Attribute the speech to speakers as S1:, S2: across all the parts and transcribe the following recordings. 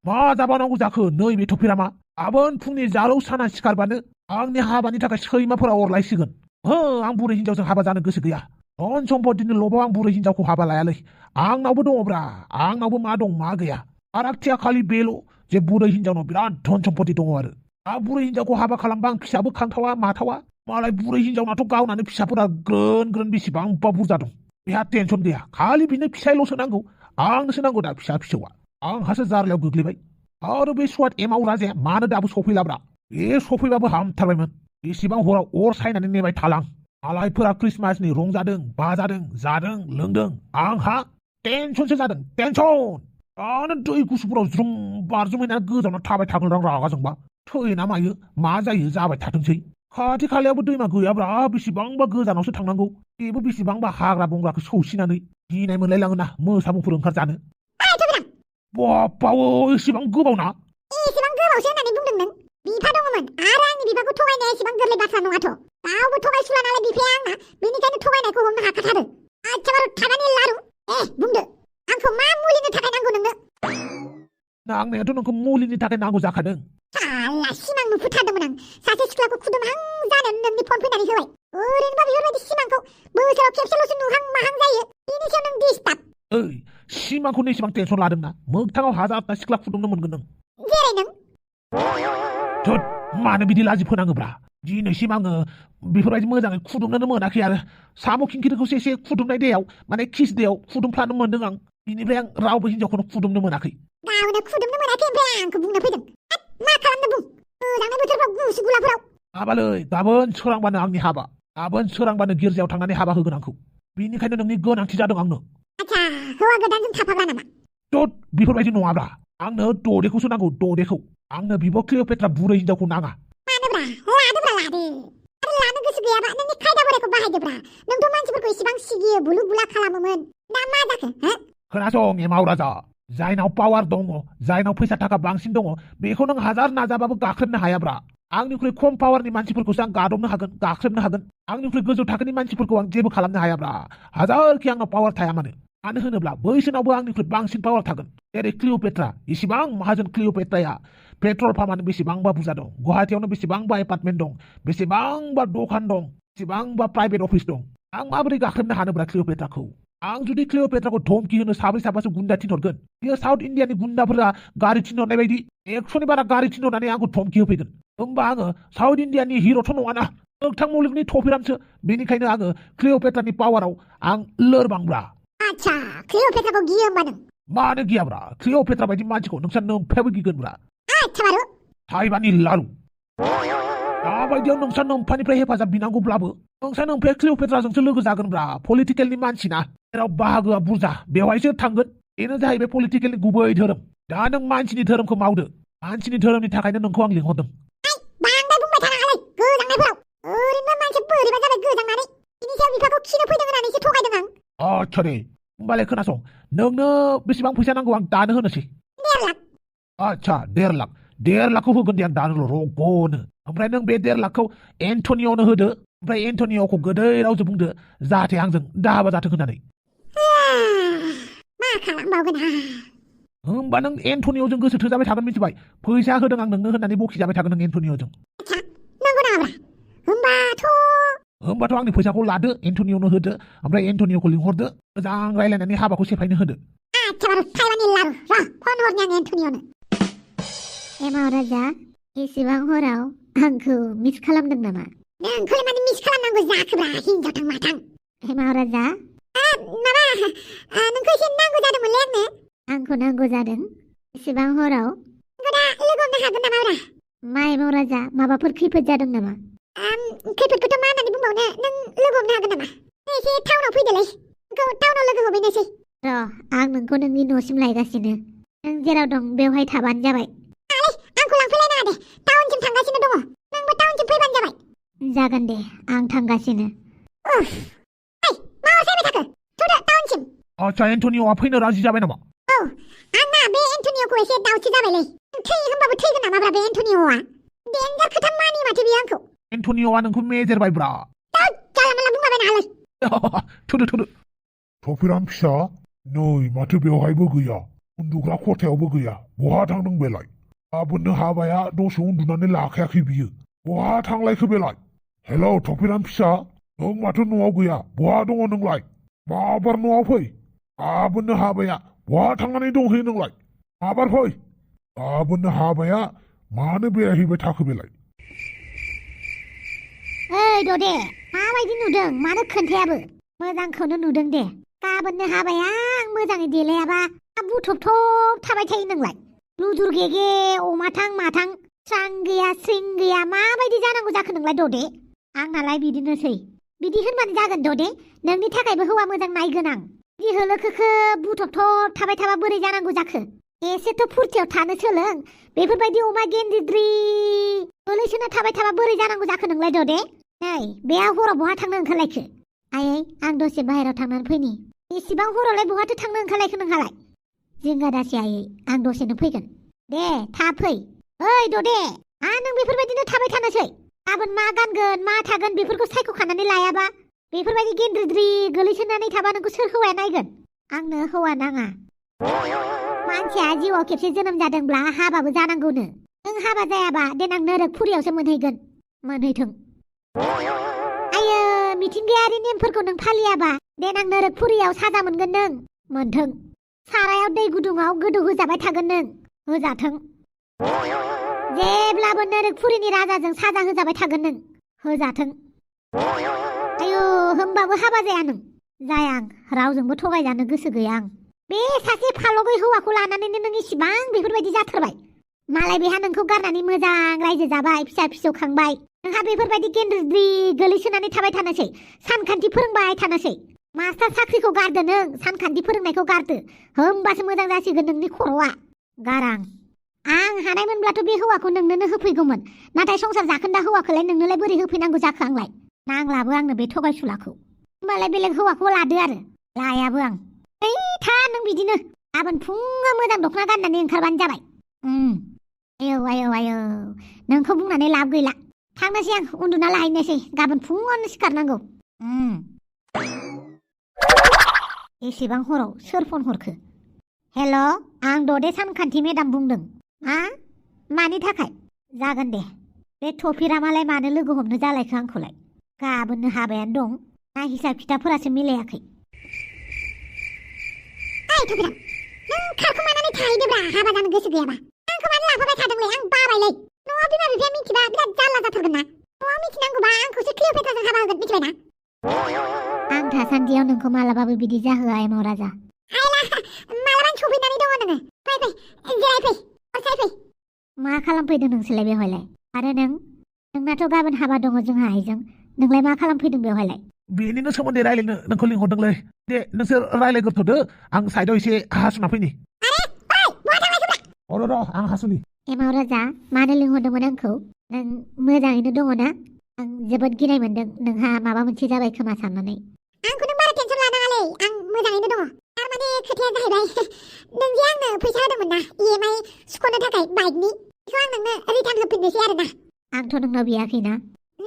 S1: मा जाबावनांगौ जाखो नैबे थफिरामा गाबोन फुंनि जारौ साना सिखारबानो आंनि हाबानि थाखाय सैमाफोरा अरलायसिगोन हो आं बुरै हिनजावजों हाबा जानो गोसो गैया धन सम्पतिनि लबाव आं बुरै हिनजावखौ हाबा लायालै आंनावबो दङब्रा आंनावबो मा दं मा गैया फारागथिया खालि बेल' जे बुरै हिनजावनाव बिराद धन सम्पति दङ आरो दा बुरै हिनजावखौ हाबा खालामबा आं फिसाबो खांथावा माथावा मालाय बुरै हिनजावनाथ' गावनानो फिसाफोरा ग्रोन ग्रोन बेसेबांबा बुरजा दं बेहा टेनसन गैया खालि बिनो फिसायल'सो नांगौ आंनोसो नांगौ दा फिसा फिसौआ आंहासो जार्लायाव गोग्लैबाय आरो बे स्वाट एमाव राजाया मानो दाबो सफैलाब्रा बे सफैबाबो हामथारबायमोन बेसेबां हराव अर सायनानै नेबाय थालां मालायफोरा क्रिसमासनि रंजादों बाजादों जादों लोंदों आंहा टेनसनसो जादों टेनसन दानो दै गुसुफोराव ज्रुम बारजुमहैनानै गोजावना थाबाय थागोन आं रागा जोंबा थैना मायो मा जायो जाबाय थाथोंसै खाथि खालायावबो दैमा गैयाब्रा बेसेबांबा गोजानावसो थांनांगौ बेबो बेसेबांबा हाग्रा बंग्राखौ सौसिनानै गिनाय मोनलायलाङोना मोसा मुफुर ओंखारजानो बाप्पावो एसेबां गोबावना
S2: एसेबां गोबावसो होननानै बुंदों नों बिफा दङमोन आरो आंनि बिफाखौ थगायनाया एसेबां गोरलै बाथ्रा नङाथ' रावबो थगायसुला नालाय बिफाया आंना बेनिखायनो थगायनायखौ हमनो हाखाथारो आच्छा बारु थागानि लारु बुंदो आंखौ मा मुलिनि थाखाय नांगौ नोंनो
S1: नांनायाथ' नोंखौ मुलिनि थाखाय नांगौ जाखादों
S2: साला सिमां नुफुथारदोंमोन आं सासे सिख्लाखौ खुदुमहां जानानै नोंनि फन फैनानै होबाय ओरैनोबा बेफोरबायदि सिमांखौ बोसोराव खेबसेल'सो नुहां माहां जायो बिनि सायाव नों डिस्टार्ब
S1: ओइ सिमांखौनो एसेबां टेनसन लादोंना मोगथाङाव हाजारथा सिख्ला फुदुंनो मोनगोन नों
S2: जेरै नों
S1: थोद मानो बिदि लाजि फोनाङोब्रा दिनैसिम आङो बेफोरबायदि मोजाङै फुदुंनोनो मोनाखै आरो साम' खिंखिरिखौसो एसे फुदुंनाय दैयाव माने किस दैयाव फुदुंफ्लानो मोनदों आं बिनिफ्राय आं रावबो हिनजावखौनो फुदुंनो मोनाखै
S2: गावनो खुदुमनो मोनाखै ओमफ्राय आंखौ बुंनो फैदों मा खालामनो बुं गोजांनाय बोथोरफ्राव गुसु गुलाफोराव
S1: हाबालै गाबोन सोरांबानो आंनि हाबा गाबोन सोरांबानो गिर्जायाव थांनानै हाबा होगोन आंखौ बिनिखायनो नोंनि गोनांथि जादों आंनो
S2: आच्छा हौवा गोदानजों थाफाग्रा नामा
S1: थोद बेफोरबायदि नङाब्रा आंनो ददेखौसो नांगौ ददेखौ आंनो बिब' क्लिअपेट्रा बुरै हिनजावखौ नाङा
S2: मानोब्रा लादोब्रा लादो आरो लानो गोसो गैयाबा नोंनि खायदा बोरायखौ बाहायदोब्रा नोंथ' मानसिफोरखौ इसेबां सिगियो बुलु बुला खालामोमोन दा मा जाखो हो
S1: खोनासं एमाव राजा जायनाव पावार दङ जायनाव फैसा थाखा बांसिन दङ बेखौ नों हाजार नाजाबाबो गाख्रेबनो हायाब्रा आंनिख्रुइ खम पावारनि मानसिफोरखौसो आं गादबनो हागोन गाख्रेबनो हागोन आंनिख्रुइ गोजौ थाखोनि मानसिफोरखौ आं जेबो खालामनो हायाब्रा हाजारखि आंनाव पावार थाया मानो होनोब्ला बैसोनावबो आंनिख्रुइ बांसिन पावार थागोन जेरै क्लिअपेट्रा इसिबां माहाजोन क्लिअपेट्राया पेट्रल पाम्पआनो बेसेबांबा बुरजा दं गुवाहाटियावनो बेसेबांबा एपार्टमेन्ट दं बेसेबांबा दखान दं बेसेबांबा प्राइभेट अफिस दं आं माबोरै गाख्रेबनो हानोब्रा क्लिअपेट्राखौ आं जुदि क्लिअपेट्राखौ धमकि होनो साब्रै साबासो गुन्दा थिनहरगोन बियो साउथ इण्डियानि गुन्दाफोरा गारि थिनहरनाय बायदि 100नि बारा गारि थिनहरनानै आंखौ धमकि होफैगोन होमबा आङो साउथ इण्डियानि हिर'थ' नङाना मोगथां मुलुगनि थफिरामसो बेनिखायनो आङो क्लिअपेट्रानि पावाराव आं लोरबांब्रा
S2: आच्छा क्लिअपेट्राखौ गियो होमबा नों
S1: मानो गियाब्रा क्लिअपेट्रा बायदि मानसिखौ नोंसा नोमफायाबो गिगोनब्रा
S2: आच्छा बारु
S1: थाइबानि लारु दाबायदियाव नोंसा नोमफानिफ्राय हेफाजाब बिनांगौब्लाबो नोंसा नोमफाया क्लिअपेट्राजोंसो लोगो जागोनब्रा पलिटिकेलनि मानसिना जेराव बाहागोआ बुरजा बेवहायसो थांगोन बेनो जाहैबाय पलिटिकेलनि गुबै धोरोम दा नों मानसिनि धोरोमखौ मावदो मानसिनि धोरोमनि थाखायनो नोंखौ आं लिंहरदों
S2: बांद्राय बुंबाय थानाङालै गोजांनायफोराव ओरैनो मानसि बोरैबा जाबाय गोजांनानै बिनि सायाव बिफाखौ खिनो फैदों होननानैसो थगायदों आं
S1: आच्छा दे होमबालाय खोनासं नोंनो बेसेबां फैसा नांगौ आं दानो होनोसै
S2: 1.5 लाख
S1: आच्छा 1.5 लाखखौ होगोन दे आं दानो रग'नो ओमफ्राय नों बे 1.5 लाखखौ एन्टनियावनो होदो ओमफ्राय एन्टनियाखौ गोदै रावजों बुंदो जाहाथे आंजों दाहाबा जाथों होननानै
S2: मा खालामबावगोन
S1: होमबा नों एन्टनिय'जों गोसो थोजाबाय थागोन मिथिबाय फैसा होदों आं नोंनो होननानै बखिजाबाय थागोन नों एन्टनिय'जों
S2: आच्छा नंगौ नामाब्रा
S1: होमबाथ' आंनि फैसाखौ लादो एन्टनिय'नो होदो ओमफ्राय एन्टनिय'खौ लिंहरदो मोजां रायलायनानै हाबाखौ सेफायनो होदो
S2: आच्छा बारु थाइबानि लारु र' फन हरनि आं एन्टनिय'नो
S3: एमाव राजा एसेबां हराव आंखौ मिस खालामदों नामा
S2: नोंखौलाय मानो मिस खालामनांगौ जाखोब्रा हिनजावथां माथां
S3: एमाव राजा
S2: माबा नोंखौ एसे नांगौ जादोंमोनलै
S3: आंखौ नांगौ जादों एसेबां हराव
S2: दा लोगो हमनो हागोन नामाब्रा
S3: मा एमाव राजा माबाफोर खैफोद जादों नामा
S2: खैफोदखौथ' मा होननानै बुंबावनो नों लोगो हमनो हागोन नामा एसे टाउनाव फैदोलै नोंखौ टाउनाव लोगो हमहैनोसै
S3: र' आं नोंखौ नोंनि न'सिम लायगासिनो नों जेराव दं बेवहाय थाबानो जाबाय
S2: आंखौ लांफैलायनाङा दे टाउनसिम थांगासिनो दङ नोंबो टाउनसिम फैबानो जाबाय
S3: जागोन दे आं थांगासिनो
S2: मा हरसायबाय थाखो थुदो टाउनसिम
S1: आच्छा एन्टनिय'आ फैनो राजि जाबाय नामा
S2: औ आंना बे एन्टनिय'खौ एसे दाउथि जाबायलै थै होनबाबो थैगोन नामाब्रा बे एन्टनिय'आ देन्जार खोथा मानि माथो बियो आंखौ
S1: एन्टनिय'आ नोंखौ मेजेरबायब्रा
S2: जाला माला बुंलाबायनाङालै
S1: थुदो थुदो
S4: थफिराम फिसा नै माथो बेवहायबो गैया
S1: उन्दुग्रा खथायावबो गैया बहा थांदों बेलाय गाबोननो हाबाया दसे उन्दुनानै लाखायाखै बियो बहा थांलायखो बेलाय हेलौ थफिराम फिसा नों माथो न'आव गैया बहा दङ नोंलाय माबार न'आव फै गाबोननो हाबाया बहा थांनानै दंहैयो नोंलाय माबार फै गाबोननो हाबाया मानो बेरायहैबाय थाखो बेलाय
S3: ओइ ददे माबायदि नुदों मानो खोन्थायाबो मोजांखौनो नुदों दे गाबोननो हाबाया आं मोजाङै देलायाबा बुथबथब थाबाय थायो नोंलाय लुदुर गेगे अमाथां माथां स्रां गैया स्रिं गैया माबायदि जानांगौ जाखो नोंलाय ददे आंनालाय बिदिनोसै बिदि होनबानो जागोन ददे नोंनि थाखायबो हौवा मोजां नायगोन आं बिदि होलोखोखो बुथबथब थाबाय थाबा बोरै जानांगौ जाखो एसेथ' फुरथियाव थानो सोलों बेफोरबायदि अमा गेन्द्रिद्रि गोलैसोना थाबाय थाबा बोरै जानांगौ जाखो नोंलाय ददे नै बे हराव बहा थांनो ओंखारलायखो आयै आं दसे बाहेरायाव थांनानै फैनि एसेबां हरावलाय बहाथो थांनो ओंखारलायखो नोंहालाय जिंगा दासि आयै आं दसेनो फैगोन दे थाब फै ओइ ददे नों बेफोरबायदिनो थाबाय थानोसै गाबोन मा गानगोन मा थागोन बेफोरखौ सायख'खानानै लायाबा बेफोरबायदि गेन्द्रिद्रि गोलैसोनानै थाबा नोंखौ सोर हौवाया नायगोन आंनो हौवा नाङा मानसिया जिउआव खेबसे जोनोम जादोंब्ला हाबाबो जानांगौनो नों हाबा जायाबा देनां नोरोग फुरियावसो मोनहैगोन मोनहैथों आयो मिथिंगायारि नेमफोरखौ नों फालियाबा देनां नोरोग फुरियाव साजा मोनगोन नों मोनथों सारायाव दै गुदुङाव गोदौ होजाबाय थागोन नों होजाथों जेब्लाबो नोरोग फुरिनि राजाजों साजा होजाबाय थागोन नों होजाथों आयु होमबाबो हाबा जाया नों जाया आं रावजोंबो थगायजानो गोसो गैया आं बे सासे फालगै हौवाखौ लानानैनो नों इसिबां बेफोरबायदि जाथारबाय मालाय बेहा नोंखौ गारनानै मोजां रायजो जाबाय फिसा फिसौ खांबाय नोंहा बेफोरबायदि गेन्द्रिद्रि गोलैसोनानै थाबाय थानोसै सानखान्थि फोरोंबाय थानोसै मास्टार साख्रिखौ गारदो नों सानखान्थि फोरोंनायखौ गारदो होमबासो मोजां जासिगोन नोंनि खर'आ गारां आं हानायमोनब्लाथ' बे हौवाखौ नोंनोनो होफैगौमोन नाथाय संसार जाखोन्दा हौवाखौलाय नोंनोलाय बोरै होफैनांगौ जाखो आंलाय नांलाबो आंनो बे थगायसुलाखौ होमबालाय बेलेग हौवाखौ लादो आरो लायाबो आं ओइ था नों बिदिनो गाबोन फुङाव मोजां दख'ना गाननानै ओंखारबानो जाबाय आयौ आयौ आयौ नोंखौ बुंनानै लाब गैला थांनोसै आं उन्दुना लाहैनोसै गाबोन फुङावनो सिखारनांगौ एसेबां हराव सोर फन हरखो हेल' आं ददे सानखान्थि मेदाम बुंदों मानि थाखाय जागोन दे बे थफिरामालाय मानो लोगो हमनो जालायखो आंखौलाय गाबोननो हाबायानो दं ना हिसाब खिथाबफोरासो मिलायाखै
S2: थफिराम नों खारखुमानानै थाहैदोब्रा हाबा जानो गोसो गैयाबा आंखौ मानो लाफाबाय थादोंलै आं बाबायलै न'आव बिमा बिफाया मिथिबा बिराद जारला जाथारगोन ना न'आव मिथिनांगौबा आंखौसो क्लिअपेट्राजों हाबा होगोन मिथिबाय ना
S3: आं थासान्दियाव नोंखौ मालाबाबो बिदि जाहोआ एमाव राजा
S2: मालाबानो सफैनानै दङ नोङो फै जिरायफै फै
S3: मा खालामफैदों नोंसोरलाय बेवहायलाय आरो नोंनाथ' गाबोन हाबा दङ जोंहा आइजों नोंलाय मा खालामफैदों बेवहायलाय
S1: बेनिनो सोमोन्दै रायलायनो नोंखौ लिंहरदोंलै दे नोंसोर रायलायग्रोथ'दो आं साइडआव एसे हासुना फैनि र' आं हासुनि
S3: एमाव राजा मानो लिंहरदोंमोन आंखौ नों मोजाङैनो दङ ना आं जोबोद गिनाय मोनदों नोंहा माबा मोनसे जाबाय खोमा साननानै
S2: आंखौ नों बारा टेनसन लानाङालै आं मोजाङैनो दङ थारमाने खोथाया जाहैबाय नों जे आंनो फैसा होदोंमोन ना EMI सुख'नो थाखाय बाइकनि बेखौ आं नोंनो रिटार्न होफिननोसै आरोना
S3: आंथ' नोंनाव बियाखैना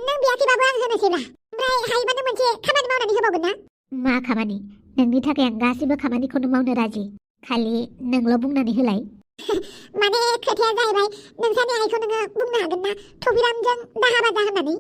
S2: नों बियाखैबाबो आं होनोसैब्रा ओमफ्राय हायोबा नों मोनसे खामानि मावनानै होबावगोन ना
S3: मा खामानि नोंनि थाखाय आं गासिबो खामानिखौनो मावनो राजि खालि नोंल' बुंनानै होलाय
S2: माने खोथाया जाहैबाय नोंसानि आइखौ नोङो बुंनो हागोन ना थफिरामजों दा हाबा जा होननानै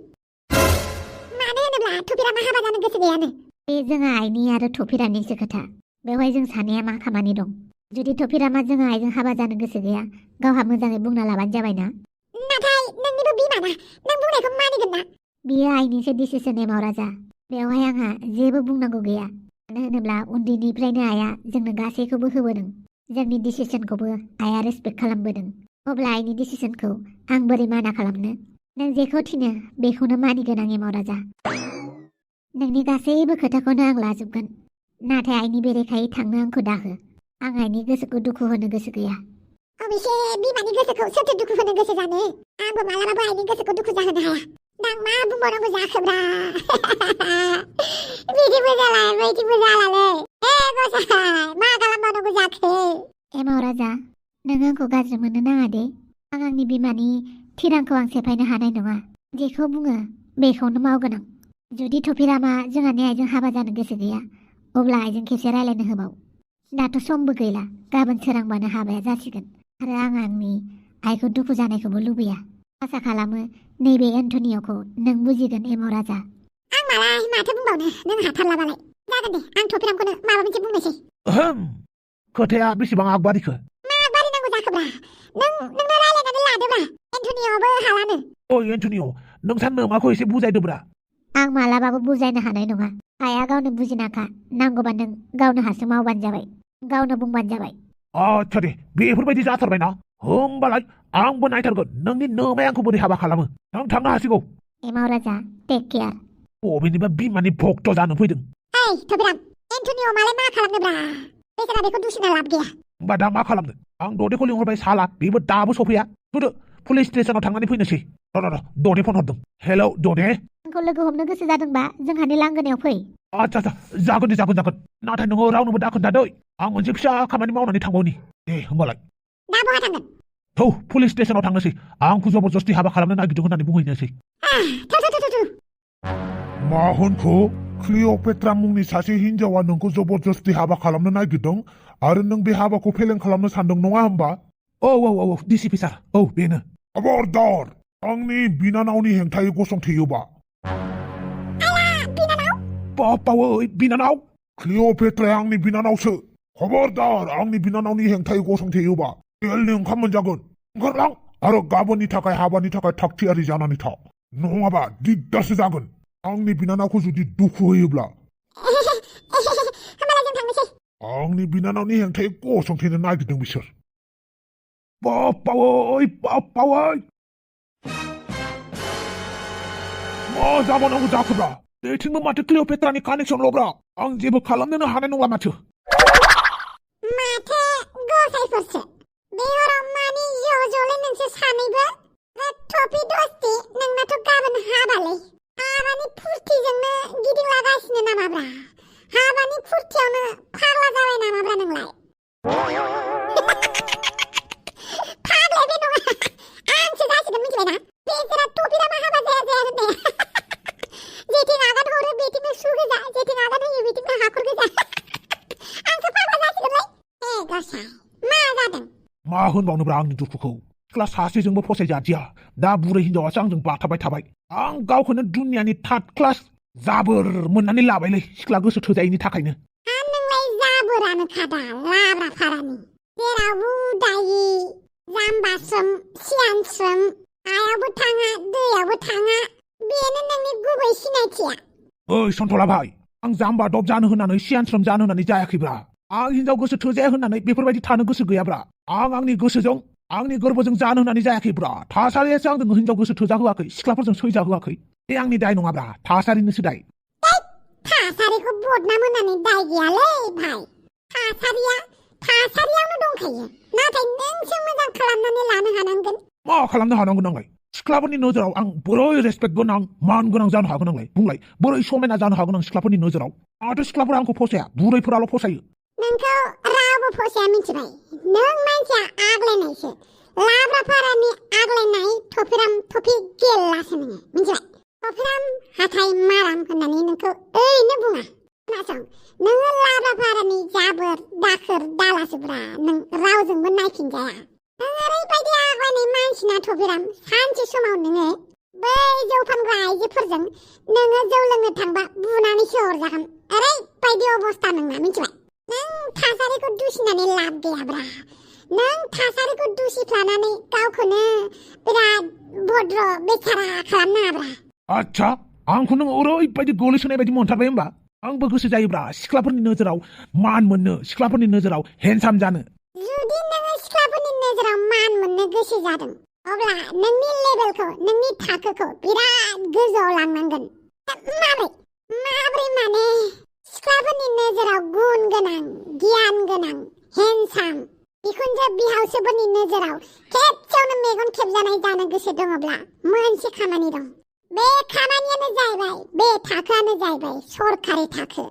S2: मानो होनोब्ला थफिरामा हाबा जानो गोसो गैयानो
S3: बे जोंहा आइनि आरो थफिरानिसो खोथा बेवहाय जों सानैया मा खामानि दं जुदि थफिरामा जोंहा आइजों हाबा जानो गोसो गैया गावहा मोजाङै बुंना लाबानो जाबायना
S2: नाथाय नोंनिबो बिमा ना नों बुंनायखौ मानिगोन ना
S3: बियो आइनिसो डिसिसन एमाव राजा बेवहाय आंहा जेबो बुंनांगौ गैया मानो होनोब्ला उन्दैनिफ्रायनो आइया जोंनो गासैखौबो होबोदों जोंनि डिसिसनखौबो आइया रेसपेक्ट खालामबोदों अब्ला आइनि डिसिसनखौ आं बोरै माना खालामनो नों जेखौ थिनो बेखौनो मानिगोन आं एमाव राजा नोंनि गासैबो खोथाखौनो आं लाजोबगोन नाथाय आइनि बेरेखायै थांनो आंखौ दाहो आं आइनि गोसोखौ दुखु होनो गोसो गैया
S2: अबेसे बिमानि गोसोखौ सोरथो दुखु होनो गोसो जानो आंबो मालाबाबो आइनि गोसोखौ दुखु जाहोनो हाया दा मा बुंबावनांगौ जाखोब्रा बिदिबो जाला बैदिबो जालालै गसाइ मा खालामबावनांगौ जाखो
S3: एमाव राजा नों आंखौ गाज्रि मोननो नाङा दे आं आंनि बिमानि थिरांखौ आं सेफायनो हानाय नङा जेखौ बुङो बेखौनो मावगोन आं जुदि थफिरामा जोंहानि आइजों हाबा जानो गोसो गैया अब्ला आइजों खेबसे रायलायनो होबाव दाथ' समबो गैला गाबोन सोरांबानो हाबाया जासिगोन आरो आं आंनि आइखौ दुखु जानायखौबो लुबैया आसा खालामो नैबे एन्टनिय'खौ नों बुजिगोन एमाव राजा
S2: आं मालाय माथो बुंबावनो नों हाथारलाबालाय जागोन दे आं थफिरामखौनो माबा मोनसे बुंनोसै
S1: खोथाया बेसेबां आगबारिखो
S2: मा बारि नांगौ जाखोब्रा नोंनो रायलायनानै लादोब्रा एन्टनिय'आबो हालानो
S1: ओइ एन्टनिय' नोंसा नोमाखौ एसे बुजायदोब्रा
S3: आं मालाबाबो बुजायनो हानाय नङा आइया गावनो बुजिनाखा नांगौबा नों गावनो हारसिं मावबानो जाबाय गावनो बुंबानो जाबाय
S1: आच्छा दे बेफोरबायदि जाथारबायना होमबालाय आंबो नायथारगोन नोंनि नोमाया आंखौ बोरै हाबा खालामो नों थांनो हासिगौ
S3: एमाव राजा टेक केयार
S1: बबेनिबा बिमानि भक्त जानो फैदों
S2: ओइ थफिराम एन्टनिय' मालाय मा खालामनोब्रा बेसारा बेखौ दुसिना लाब गैया
S1: होमबा दा मा खालामनो आं ददेखौ लिंहरबाय साला बेबो दाबो सफैया थुदो पुलिस स्टेसनाव थांनानै फैनोसै र' ददे फन हरदों हेलौ ददे
S3: आंखौ लोगो हमनो गोसो जादोंबा जोंहानि लांगोनायाव फै
S1: आच्छा जागोन दे जागोन नाथाय नोङो रावनोबो दा खोन्थादै आं मोनसे फिसा खामानि मावनानै थांबावनि दे होमबालाय
S2: दा बहा थांगोन
S1: थौ पुलिस स्टेसनाव थांनोसै आंखौ जबरदस्ति हाबा खालामनो नागिरदों होननानै बुंहैनोसै
S2: थु
S1: मा होनखो क्लिअपेट्रा मुंनि सासे हिनजावा नोंखौ जबरदस्ति हाबा खालामनो नागिरदों आरो नों बे हाबाखौ फेलें खालामनो सानदों नङा होमबा औ डिसिपि सार औ बेनो खबरदार आंनि बिनानावनि हेंथायै गसंथेयोबा बावै बिनानाव क्लिअपेट्राया आंनि बिनानावसो खबरदार आंनि बिनानावनि हेंथायै गसंथेयोबा जेलनि ओंखाम मोनजागोन ओंखारलां आरो गाबोननि थाखाय हाबानि थाखाय थागथियारि जानानै था नङाबा दिगदारसो जागोन आंनि बिनानावखौ जुदि दुखु होयोब्ला
S2: होमबालाय जों थांनोसै
S1: आंनि बिनानावनि हेंथायै गसंथेनो नागिरदों बिसोर बावै मा जाबावनांगौ जाखोब्रा बेथिंबो माथो क्लिअपेट्रानि कानेक्सन लब्रा आं जेबो खालामनोनो हानाय नंला माथो
S2: गसाइफोरसो बे हराव मानि ज'लै नोंसोर सानैबो थफि दस्ति नोंनाथ' गाबोन हाबालै हाबानि फुर्तिजोंनो गिदिंलागासिनो नामाब्रा हाबानि फुर्तियावनो फाग्ला जाबाय नामाब्रा नोंलाय फाग्ला बे नङा आंसो जासिगोन मिथिबायना बेसोरा थफिरामा हाबा जाया होननाया जेथिं आगान हरो बेथिंनो सु गोजा जेथिं आगान होयो बेथिंनो हाखर गोजा आंसो फाग्ला जासिगोनलै गसाइ मा जादों
S1: मा होनबावनोब्रा आंनि दुखुखौ सिख्ला सासेजोंबो फसायजादिया दा बुरै हिनजावासो आंजों बाथाबबाय थाबाय आं गावखौनो दुनियानि थार्ड क्लास जाबोर मोननानै लाबायलै सिख्ला गोसो थोजायैनि थाखायनो
S2: नोंलाय जाबोरानो खादा लाब्रा फारानि जेरावबो उदायि जाम्बास्रोम सियानस्रोम हायावबो थाङा दैयावबो थाङा बेनो नोंनि गुबै सिनायथिया
S1: ओइ सन्थला भाइ आं जाम्बा दब जानो होननानै सियानस्रोम जानो होननानै जायाखैब्रा आं हिनजाव गोसो थोजाया होननानै बेफोरबायदि थानो गोसो गैयाब्रा आं आंनि गोसोजों आंनि गोरबोजों जानो होननानै जायाखैब्रा थासारियासो आंजों हिनजाव गोसो थोजाहोआखै सिख्लाफोरजों सैजाहोआखै बे आंनि दाय नङाब्रा थासारिनोसो दाय
S2: थासारिखौ बदनाम होननानै दाय गैयालै भाइ थासारियावनो दंखायो नाथाय नोंसो मोजां खालामनानै लानो हानांगोन
S1: मा खालामनो हानांगोन आंलाय सिख्लाफोरनि नोजोराव आं बोरै रेसपेक्ट गोनां मान गोनां जानो हागोन आंलाय बुंलाय बोरै समायना जानो हागोन आं सिख्लाफोरनि नोजोराव आंहाथ' सिख्लाफोरा आंखौ फसाया बुरैफोराल' फसायो
S2: नोंखौ रावबो फसाया मिथिबाय नों मानसिया आग्लायनायसो लाब्राफारानि आग्लायनाय थफिराम थफि गेल्लासो नोङो मिथिबाय थफिराम हाथाय माराम होननानै नोंखौ ओरैनो बुङा खोनासं नोङो लाब्राफारानि जाबोर दाखोर दालासोब्रा नों रावजोंबो नायफिनजाया नों ओरैबायदि आग्लायनाय मानसिना थफिराम सानसे समाव नोङो बै जौ फानग्रा आइजोफोरजों नोङो जौ लोंनो थांबा बुनानैसो हरजागोन ओरैबायदि अबस्था नोंना मिथिबाय नों थासारिखौ दुसिनानै लाब गैयाब्रा नों थासारिखौ दुसिफ्लानानै गावखौनो बिराद भद्र बेसारा खालामनो हाब्रा
S1: आच्छा आंखौ नों ओरैबायदि गोलैसोनाय बायदि मोनथारबाय होमबा आंबो गोसो जायोब्रा सिख्लाफोरनि नोजोराव मान मोननो सिख्लाफोरनि नोजोराव हेन्डसाम जानो
S2: जुदि नोङो सिख्लाफोरनि नोजोराव मान मोननो गोसो जादों अब्ला नोंनि लेभेलखौ नोंनि थाखोखौ बिराद गोजौआव लांनांगोन माब्रै माने सिख्लाफोरनि नोजोराव गुन गोनां गियान गोनां हेन्डसाम बिखुनजो बिहावसोफोरनि नोजोराव खेबसेयावनो मेगन खेबजानाय जानो गोसो दङब्ला मोनसे खामानि दं बे खामानियानो जाहैबाय बे थाखोआनो जाहैबाय सरखारि थाखो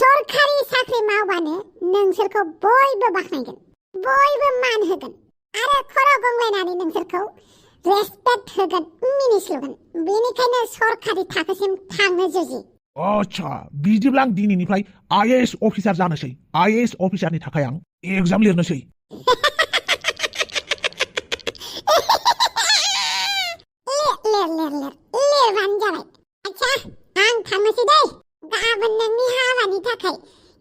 S2: सरखारि साख्रि मावबानो नोंसोरखौ बयबो बाख्नायगोन बयबो मान होगोन आरो खर' गंग्लायनानै नोंसोरखौ रेसपेक्ट होगोन मिनिस्लुगोन बेनिखायनो सरखारि थाखोसिम थांनो जुजि
S1: आच्छा बिदिब्ला आं दिनैनिफ्राय IAS अफिसार जानोसै IAS अफिसारनि थाखाय आं एगजाम लिरनोसै
S2: लिरबानो जाबाय आच्छा आं थांनोसै दै गाबोन नोंनि हाबानि थाखाय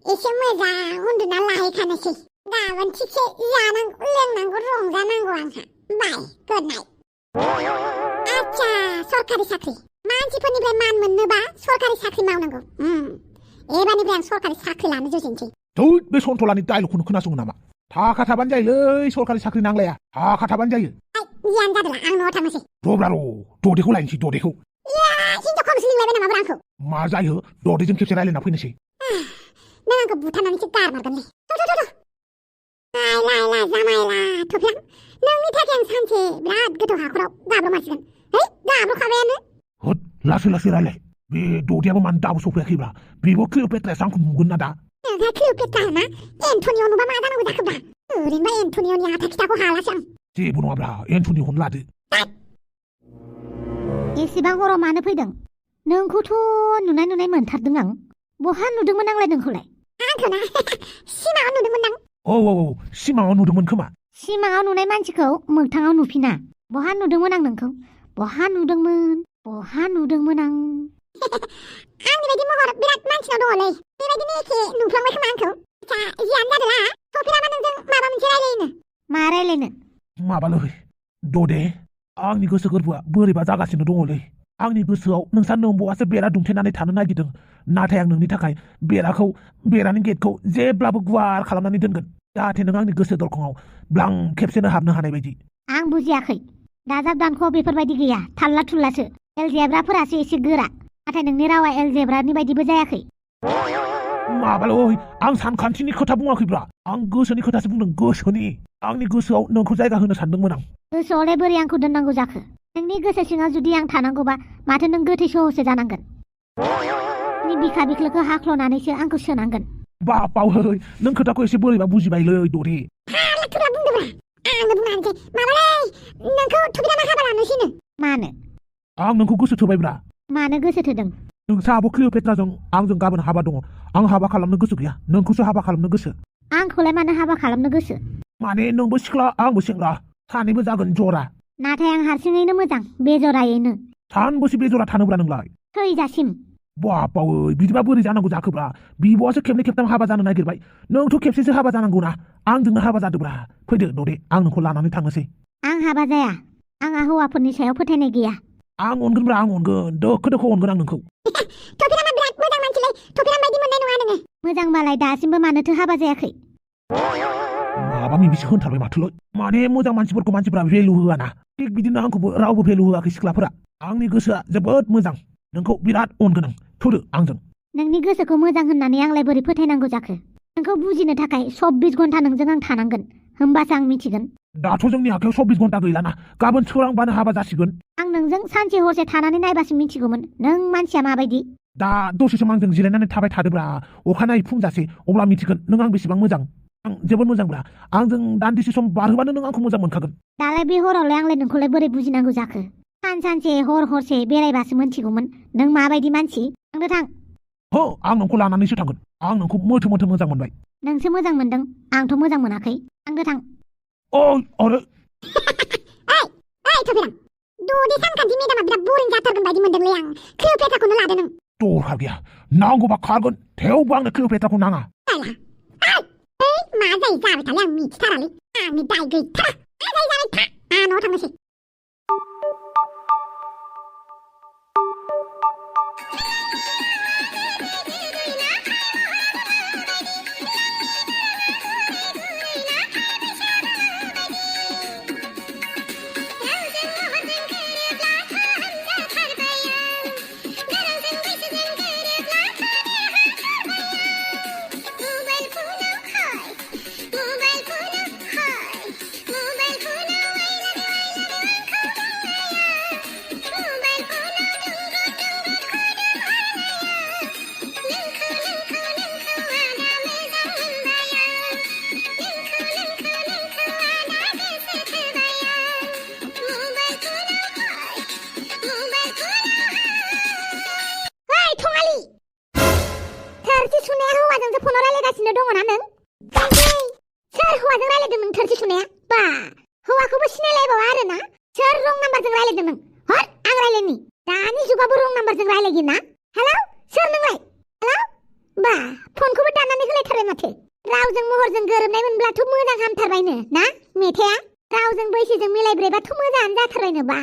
S2: एसे मोजां उन्दुना लाहैखानोसै गाबोन थिगसे जानांगौ लोंनांगौ रंजानांगौ आंहा बाय गुड नाइट आच्छा सरकारि साख्रि मानसिफोरनिफ्राय मान मोननोबा सरकारि साख्रि मावनांगौ एबारनिफ्राय आं सरकारि साख्रि लानो जुजिनोसै
S1: थोद बे सन्थलानि डायलगखौनो खोनासङो नामा थाखा थाबानो जायोलै सरकारि साख्रि नांलाया थाखा थाबानो जायो
S2: जियानो जादोंला आं न'आव थांनोसै
S1: दब्रा र' ददेखौ लायनोसै ददेखौ
S2: हिनजाव खौसो लिंलायबाय नामाब्रा आंखौ
S1: मा जायो ददेजों खेबसे रायलायना फैनोसै
S2: नों आंखौ बुथारनानैसो गारमारगोनलै लायला जामायला थफ्लां नोंनि थाखाय आं सानसे बिराद गोथौ हाखराव गाब्रमासिगोन है गाब्रखाबायानो
S1: होद लासै लासै रायलाय बे ददेयाबो मानो दाबो सफैयाखैब्रा बेबो क्लिअपेट्रायासो आंखौ नुगोन ना दा
S2: नोंहा क्लिअपेट्रा ना एन्टनिअ नुबा मा जानांगौ जाखोब्रा ओरैनोबा एन्टनिअनि आथा खिथाखौ हालासै आं
S1: जेबो नङाब्रा एन्टनिखौनो लादो
S3: एसेबां हराव मानो फैदों नोंखौथ' नुनाय मोनथारदों आं बहा नुदोंमोन आंलाय नोंखौलाय
S2: आंखौना सिमाङाव नुदोंमोन आं
S1: औ सिमाङाव नुदोंमोन खोमा
S3: सिमाङाव नुनाय मानसिखौ मोगथाङाव नुफिना बहा नुदोंमोन आं नोंखौ बहा नुदोंमोन आं
S2: आंनि बायदि महर बिराद मानसिनाव दङलै बेबायदिनो एखे नुफ्लांबाय खोमा आंखौ जियानो जादोला थफिरामा नोंजों माबा मोनसे रायलायनो
S3: मा रायलायनो
S1: माबालै ददे आंनि गोसो गोरबोआ बोरैबा जागासिनो दङलै आंनि गोसोआव नोंसा नोम्ब'आसो बेरा दुमथेनानै थानो नागिरदों नाथाय आं नोंनि थाखाय बेरानि गेटखौ जेब्लाबो गुवार खालामनानै दोनगोन जाहाथे नों आंनि गोसो दरखङाव ब्लां खेबसेनो हाबनो हानाय बायदि
S3: आं बुजियाखै दाजाब दानख' बेफोरबायदि गैया थाल्ला थुल्लासो एलजेब्राफोरासो एसे गोरा नाथाय नोंनि रावा एलजेब्रानि बायदिबो जायाखै
S1: माबालै आं सानखान्थिनि खोथा बुङाखैब्रा आं गोसोनि खोथासो बुंदों गोसोनि आंनि गोसोआव नोंखौ जायगा होनो सानदोंमोन आं
S3: गोसोआवलाय बोरै आंखौ दोननांगौ जाखो नोंनि गोसो सिङाव जुदि आं थानांगौबा माथो नों गोथै सहसो जानांगोन नोंनि बिखा बिख्लोखौ हाख्ल'नानैसो आंखौ सोनांगोन
S1: बापावै नों खोथाखौ एसे बोरैबा बुजिबायलै दरे
S2: थुला बुंदोब्रा आंनो बुंनानैसै माबालै नोंखौ थुबिरामा हाबा लानोसैनो
S3: मानो
S1: आं नोंखौ गोसो थोबायब्रा
S3: मानो गोसो थोदों
S1: नोंसा आब' क्लिअपेट्राजों आंजों गाबोन हाबा दङ आं हाबा खालामनो गोसो गैया नोंखौसो हाबा खालामनो गोसो
S3: आंखौलाय मानो हाबा खालामनो गोसो
S1: माने नोंबो सिख्ला आंबो सेंग्रा सानैबो जागोन जरा
S3: नाथाय आं हारसिङैनो मोजां बेजरायैनो
S1: सानबोसे बेजरा थानोब्रा नोंलाय
S3: थैजासिम
S1: बापावै बिदिबा बोरै जानांगौ जाखोब्रा बिब'आसो खेबनै खेबथाम हाबा जानो नागिरबाय नोंथ' खेबसेसो हाबा जानांगौना आंजोंनो हाबा जादोब्रा फैदो ददे आं नोंखौ लानानै थांनोसै
S3: आं हाबा जाया आंहा हौवाफोरनि सायाव फोथायनाय गैया
S1: आं अनगोनब्रा आं अनगोन दोखो अनगोन आं नोंखौ
S2: थफिरामा बिराद मोजां मानसिलै थफिराम बायदि मोननाय नङा नोङो
S3: मोजांबालाय दासिमबो मानोथो हाबा जायाखै
S1: माबा मिबिसो होनथारबाय माथोलै माने मोजां मानसिफोरखौ मानसिफ्रा भेलु होआना थिग बिदिनो आंखौबो रावबो भेलु होआखै सिख्लाफोरा आंनि गोसोआ जोबोद मोजां नोंखौ बिराद अनगोन आं थौदो आंजों
S3: नोंनि गोसोखौ मोजां होननानै आंलाय बोरै फोथायनांगौ जाखो नोंखौ बुजिनो थाखाय 24 घन्टा नोंजों आं थानांगोन होमबासो आं मिथिगोन
S1: दाथ' जोंनि आखायाव 24 घन्टा गैलाना गाबोन सोरांबानो हाबा जासिगोन
S3: आं नोंजों सानसे हरसे थानानै नायबासो मिथिगौमोन नों मानसिया माबायदि
S1: दा दसे सम आंजों जिरायनानै थाबाय थादोब्रा अखानायै फुंजासे अब्ला मिथिगोन नों आं बेसेबां मोजां आं जोबोद मोजांब्रा आंजों दान्दिसे सम बारहोबानो नों आंखौ मोजां मोनखागोन
S3: दालाय बे हरावलाय आंलाय नोंखौलाय बोरै बुजिनांगौ जाखो सानसे हरसे बेरायबासो मिथिगौमोन नों माबायदि मानसि थांदो थां
S1: हो आं नोंखौ लानानैसो थांगोन आं नोंखौ मोथो मोजां मोनबाय
S3: नोंसो मोजां मोनदों आंथ' मोजां मोनाखै थांदो थां
S1: अरे
S2: थफिराम ददे सानखान्थि मेदामा बिराद बरिं जाथारगोन बायदि मोनदोंलै आं क्लिअपेट्राखौनो लादो नों
S1: दरखार गैया नांगौबा खारगोन थेवबो आंनो क्लिअपेट्राखौ नाङा
S2: मा जायो जाबाय थालै आं मिथिथारालै आंनि दाय गैथारा मा जायो जाबाय था आं न'आव थांनोसै
S3: हौवाजों रायलायदों नों थोरसि सुनाया बा हौवाखौबो सिनायलायबावा आरोना सोर रं नाम्बारजों रायलायदों नों हर आं रायलायनि दानि जुगावबो रं नाम्बारजों रायलायगोन ना हेलौ सोर नोंलाय हेलौ बा फनखौबो दाननानै होलायथारबाय माथो रावजों महरजों गोरोबनाय मोनब्लाथ' मोजां हामथारबायनो ना मेथाइआ रावजों बैसोजों मिलायब्रेबाथ' मोजाङानो जाथारबायनो बा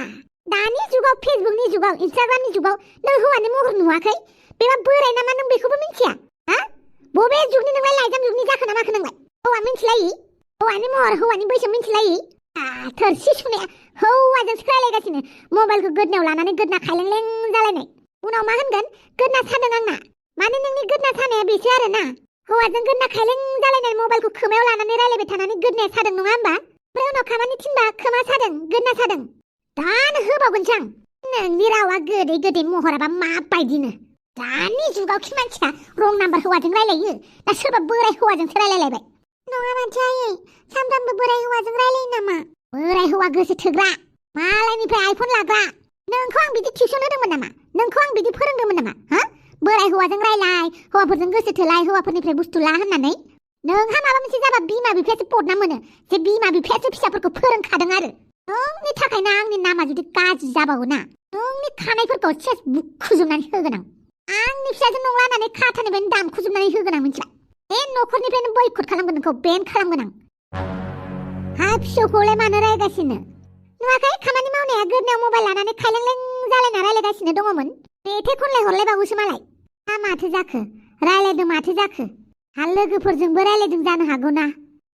S3: दानि जुगाव फेसबुकनि जुगाव इन्स्टाग्रामनि जुगाव नों हौवानि महर नुवाखै बेबा बोराय नामा नों बेखौबो मिथिया हा बबे जुगनि नोंलाय लाइजाम जुगनि जाखो ना माखो नोंलाय हौवा मिथिलायि हौवानि महर हौवानि बैसो मिथिलायि थोरसि सुनाया हौवाजोंसो रायलायगासिनो मबाइलखौ गोदनायाव लानानै गोदना खायलेंलें जालायनाय उनाव मा होनगोन गोदना सादों आंना माने नोंनि गोदना सानाया बेसो आरोना हौवाजों गोदना खायलें जालायनाय मबाइलखौ खोमायाव लानानै रायलायबाय थानानै गोदनाया सादों नङा होमबा ओमफ्राय उनाव खामानि थिनबा खोमा सादों गोदना सादों दानो होबावगोनसो आं नोंनि रावा गोदै गोदै महराबा माबायदिनो दानि जुगाव खि मानसिया रं नाम्बार हौवाजों रायलायो दा सोरबा बोराय हौवाजोंसो रायलायलायबाय
S2: नङा माथो आयै सामफ्रामबो बोराय हौवाजों रायलायो नामा
S3: बोराय हौवा गोसो थोग्रा मालायनिफ्राय आइफन लाग्रा नोंखौ आं बिदि टिउसन होदोंमोन नामा नोंखौ आं बिदि फोरोंदोंमोन नामा हा बोराय हौवाजों रायलाय हौवाफोरजों गोसो थोलाय हौवाफोरनिफ्राय बुस्थु ला होननानै नोंहा माबा मोनसे जाबा बिमा बिफायासो पदना मोनो जे बिमा बिफायासो फिसाफोरखौ फोरोंखादों आरो नोंनि थाखायनो आंनि नामा जुदि गाज्रि जाबावो ना नोंनि खानायफोरखौ सेस बुखुजोबनानै होगोन आंनि फिसाजो नंला होननानै खाथानिफ्रायनो दानखुजोबनानै होगोन आं मिथिबाय बे न'खरनिफ्रायनो बयकट खालामगोन नोंखौ बेन खालामगोन आं हा फिसौखौलाय मानो रायगासिनो नुवाखै खामानि मावनाया गोदनायाव मबाइल लानानै खायलेंलें जालायना रायलायगासिनो दङमोन मेथाइ खनलाय हरलायबावोसो मालाय हा माथो जाखो रायलायदों माथो जाखो हा लोगोफोरजोंबो रायलायदों जानो हागौ ना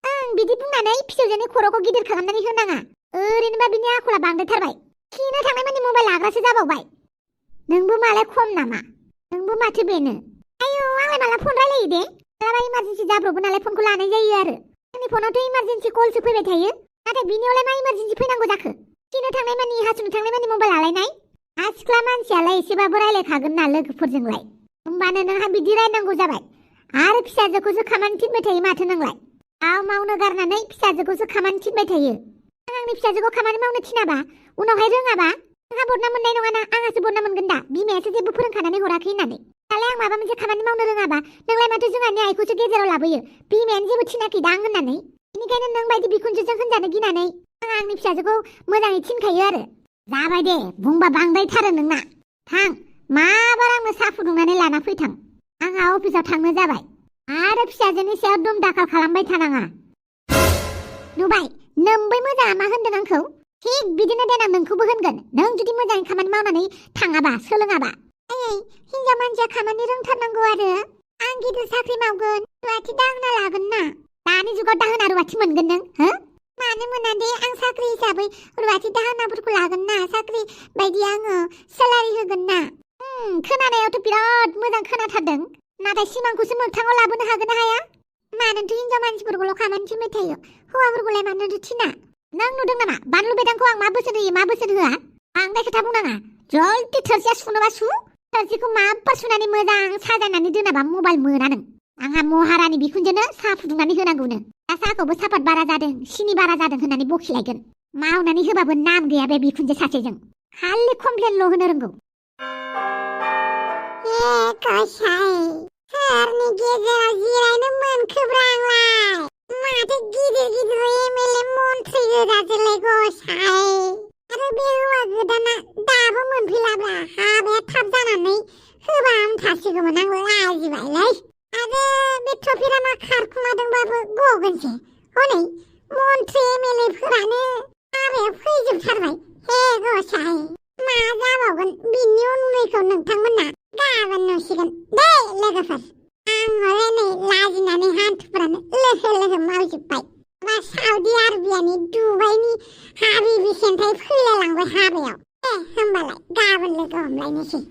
S3: ओं बिदि बुंनानै फिसौजोनि खर'खौ गिदिर खालामनानै होनाङा ओरैनोबा बिनि आखला बांद्रायथारबाय खिनो थांनाय मानि मबाइल लाग्रासो जाबावबाय नोंबो मालाय खम नामा नोंबो माथो बेनो आयौ आंलाय माला फन रायलायो दे मालाबा इमारजेन्सि जाब्रबो नालाय फनखौ लानाय जायो आरो आंनि फनावथ' इमारजेन्सि कलसो फैबाय थायो नाथाय बिनियावलाय मा इमारजेन्सि फैनांगौ जाखो खिनो थांनाय मानि हासुनो थांनाय मानि मबाइल लालायनाय सिख्ला मानसियालाय एसेबाबो रायलायखागोन ना लोगोफोरजोंलाय होमबानो नोंहा बिदि रायनांगौ जाबाय आरो फिसाजोखौसो खामानि थिनबाय थायो माथो नोंलाय मावनो गारनानै फिसाजोखौसो खामानि थिनबाय थायो आंनि फिसाजोखौ खामानि मावनो थिनाबा उनावहाय रोङाबा नोंहा बदनाम मोननाय नङाना आंहासो बदनाम मोनगोन दा बिमायासो जेबो फोरोंखानानै हराखै होननानै दालाय आं माबा मोनसे खामानि मावनो रोङाबा नोंलाय माथो जोंहानि आइखौसो गेजेराव लाबोयो बिमायानो जेबो थिनाखै दां होननानै बेनिखायनो नों बायदि बिखुनजोजों होनजानो गिनानै आं आंनि फिसाजोखौ मोजाङै थिनखायो आरो जाबाय दे बुंबा बांद्रायथारो नोंना थां माबार आंनो साहा फुदुंनानै लाना फैथां आंहा अफिसाव थांनो जाबाय आरो फिसाजोनि सायाव दुम दाखाल खालामबाय थानाङा नुबाय नोंबै मोजाङा मा होनदों आंखौ थिग बिदिनो देनां नोंखौबो होनगोन नों जुदि मोजाङै खामानि मावनानै थाङाबा सोलोङाबा
S2: आयै हिनजाव मानसिया खामानि रोंथारनांगौ आरो आं गिदिर साख्रि मावगोन रुवाथि दाहोना लागोन ना
S3: दानि जुगाव दाहोना रुवाथि मोनगोन नों हो
S2: मानो मोना दे आं साख्रि हिसाबै रुवाथि दाहोनाफोरखौ लागोन ना साख्रि बायदि आङो सेलारि होगोन ना
S3: खोनानायावथ' बिराद मोजां खोनाथारदों नाथाय सिमांखौसो मोगथाङाव लाबोनो हागोन ना हाया
S2: मानोथो हिनजाव मानसिफोरखौल' खामानि थिनबाय थायो हौवाफोरखौलाय मानोथो थिना
S3: नों नुदों नामा बानलु बेदांखौ आं मा बोसोन होयो मा बोसोन होआ बांद्राय खोथा बुंनाङा जल्दि थोरसिया सुनोबा सु थोरसिखौ माब्बा सुनानै मोजां साजायनानै दोनाबा मबाइल मोना नों आंहा महारानि बिखुनजोनो साहा फुदुंनानै होनांगौनो दा साहाखौबो सापात बारा जादों सिनि बारा जादों होननानै बखिलायगोन मावनानै होबाबो नाम गैया बे बिखुनजो सासेजों खालि कमप्लेनल' होनो रोंगौ
S2: गसाइ सोरनि गेजेराव जिरायनो मोनखोब्रा आंलाय माथो गिदिर गिदिर एमएलए मन्थ्रि गोजाजोलाय गसाइ आरो बे हौवा गोदाना दाबो मोनफैलाब्ला हाबाया थाब जानानै होबा हामथारसिगौमोन आं लाजिबायलै आरो बे ट्रफिरामा खारखुमादोंबाबो गगोनसो हनै मन्थ्रि एमएलए फोरानो हाबायाव फैजोबथारबाय हे गसाइ मा जाबावगोन बिनि उननिखौ नोंथांमोना गाबोन नुसिगोन दे लोगोफोर आं हले नै लाजिनानै हान्थुफ्रानो लोहो लोहो मावजोब्बाय बा साउदी आरबियानि दुबाइनि हाबिबि सेन्थाय फैलायलांबाय हाबायाव होमबालाय गाबोन लोगो हमलायनोसै